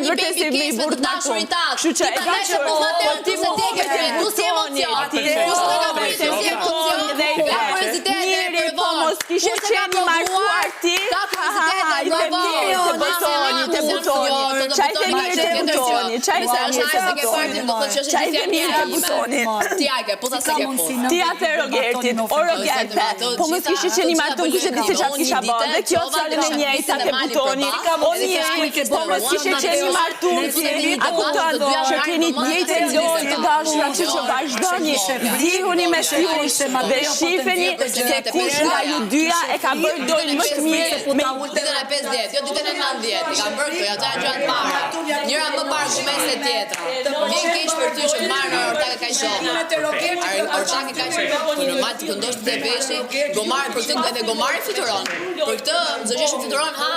vërtet si me një burrë të martum. Kështu që e dashur, po ti mohove te Butoni, ti mohove te Butoni dhe i the, Miri, po mos kishe qenë i martuar ti, ha ha ha, i the Miri te Butoni, te Butoni, ça i the Miri te Butoni, ça i the Miri te Butoni, ça i the Miri te Butoni. Ti ia the Rogertit, o Rogert, po mos kishe qenë i martuar, kush e di se çfarë kisha bërë. Dhe kjo fjalën e njëjtë te Butoni, o Miri, po mos kishe qenë i martuar ti, a kupton që keni të njëjtën lojë të dashura, kështu që vazhdoni, zihuni mes jush dhe shifeni se kush nga ju dyja e ka bërë lojën më të mirë me Ditën e 50, jo ditën e 90, i kam bërë këto, ato janë gjërat para. Njëra më parë argument se tjetra. Vjen keq për ty që të marrë në ortake kaq dobët. Ortake kaq po normal të këndosh te veshi, gomari për këtë edhe gomari fluturon. Për këtë zogjeshë fluturon ha,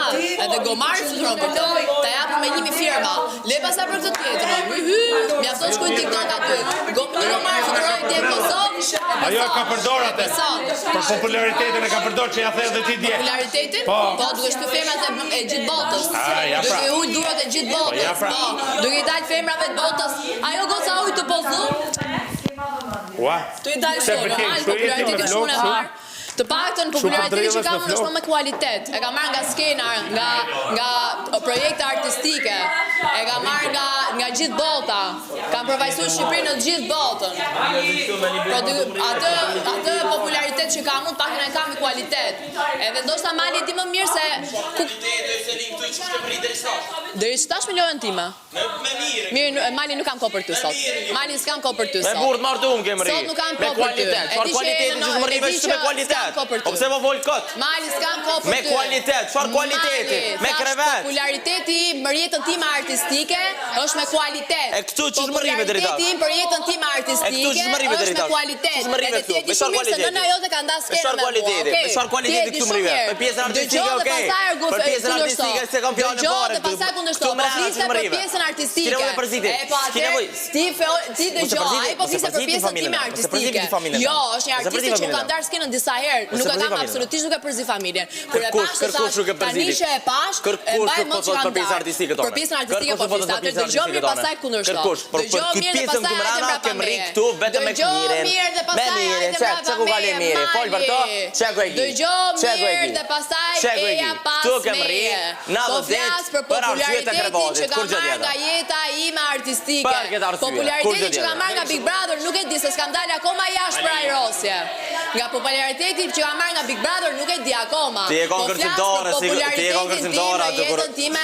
edhe gomari fluturon për këtë. Ta japim me 1000 firma. Le pastaj për këtë tjetrën. Hy hy, mjafton të shkojnë TikTok aty. Go, një gomar fluturoi dje në Kosovë. e Ajo e ka beson, përdor e atë. beson. Për popularitetin e ka përdor që ja the edhe ti dje. Popularitetin? Po. Po, duke shty femrat e, e gjithë botës. A, ja pra. Duke i ul durat e gjithë Po, ja botës. pra. Po, duke i dalë femrave të botës. Ajo goca ujë të pozu. Ua. Tu i dalë Se kështu, pëlqen, normal, kështu jeti me populariteti është flokë, shumë e kështu? parë. Të paktën populariteti që përdredhesh kam me unë është flokë? më me kualitet. E kam marrë nga skena, nga nga projekte artistike. E kam marrë nga nga gjithë bota. Kam përfaqësuar Shqipërinë në gjithë botën. Po atë atë popularitet që kam unë paktën e kam me kualitet. Edhe ndoshta Mali e di më mirë se ku Deri që tash me lojën time. Mirë, Mali nuk kam kohë për ty sot. Mali s'kam kohë për ty Me sot. burrë të martum kem rri. Sot nuk kam Me kohë për ty. kualitet. E Çfarë di që kualiteti je që në- më e rrive di kështu me që kualitet? s'kam kohë për ty. O pse po fol kot? Mali s'kam kohë për Me ty. kualitet, çfarë kualiteti? Mali, Me thash, krevet. Populariteti im për jetën time artistike është me kualitet. E këtu qysh më rrive deri tash? Populariteti im për jetën time E artistike këtu qysh më rrive deri është me tash? kualitet. Qysh më rrive Edhe ti këtu? e di Me çfarë shumë mirë se kualiteti? nëna jote ka nda Me skenën çfarë me mua, kualiteti? okay? Me çfarë kualiteti Ti e di këtu më shumë rrive? mirë. Për pjesën artistike, Dëgjoj dhe okay. pastaj argu- Për pjesën kundërshto. artistike se kam fjalën Dëgjoj fare dhe këtu. pastaj kundërshto. Këtu Po mrena fliste qysh më për rrive? pjesën artistike. S'ki nevojë për ziti. E po S'ki atëherë nevojë. ti feo- ti Mos e dëgjoj, përziti, ai po mos e fliste për përziti pjesën familjen time e, mos e përziti artistike. familjen e. Jo, është një Mos e artiste përziti që unë familjen kam e. ndarë skenën disa herë. Mos e Nuk e përziti kam familjen e. absolutisht nuk e përzi familjen. Kur e Kërkush, pash të kërkush thash, nuk e tani përziti. që e pash, e Kërkush mbaj nuk mend po që thot kam për pjesën ndarë. artistike tone. Për pjesën artistike Kërkush po nuk po fliste. thot për Atë pjesën dëgjoj artistike mirë tone. pastaj kundërshto. Kërkush, por për Dëgjoj këtë mirë dhe pjesën pastaj këtu hajde mrena mbrapa kem rri meje. këtu vetëm me Dëgjoj Mirin. mirë dhe Me pastaj Mirin, hajde çe, mbrapa çe ku ka le meje, Miri, fol për to, Mali. çe ku e ki. Dëgjoj Çe ku e mirë ki. dhe pastaj Çe ku e ki. eja pas Këtu kem rri, meje. 90 Po flas për për arsye të popularitetin që krevatit, kam kur gjë marrë tjetër. nga jeta ime artistike. Për këtë arsye, kur gjë Popularitetin që tjetër. kam marrë nga Big Brother nuk e di se s'kam dalë akoma jashtë për ajrosje. Nga populariteti që kam marrë nga Big Brother nuk e di akoma. Ti e kon Po flas kërcimtare, për si- ti e kon popularitetin kërcimtare tim aty në kur- jetën time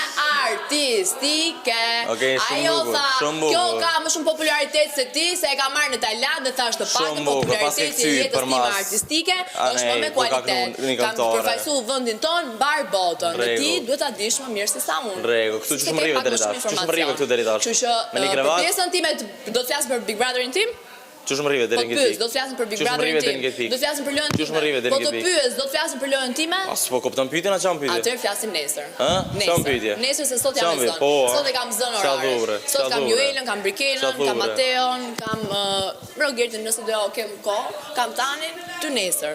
artistike. Okej, shumë Ajo bukur, tha, shumë kjo bukur. ka më shumë popularitet se ti, se e ka marrë në Tajland dhe thash të paktën Shumë bukur, pas ke populariteti i kcy jetës për time mas. artistike është më Anej, me ku ka kualitet. kënu një Kam këngëtare. përfaqësu vendin ton mbar botën. Dhe ti Rregull. duhet ta dish më mirë se sa unë. Rregull, këtu Se qysh më ke rrive pak deri më shumë tash? Qysh më rrive informacion. këtu deri tash? Kështu që Me një ë, për krevat? pjesën time të- do të flas për Big Brotherin tim? Qysh më rrive Po deri të në këtë pyes, pikë? do të flasim për Big Qysh më Brotherin rrive deri tim. në këtë pikë? Do të flasim për lojën Qysh më rrive time. deri Po në të këtë pikë? pyes, do të flasim për lojën time? A s'po kupton pyetjen a çan pyetje? Atëherë flasim nesër. Ë? Çan Nesër. pyetje? Nesër se sot jam Çan e pyetje? zënë. Po, a? Sot e kam zënë Qa oraret. dhure? Sot Qa kam dhure? Juelën, kam Brikelën, Qa kam dhure? Mateon, kam uh, Rogertin nëse do kem kohë, kam Tanin, ty nesër.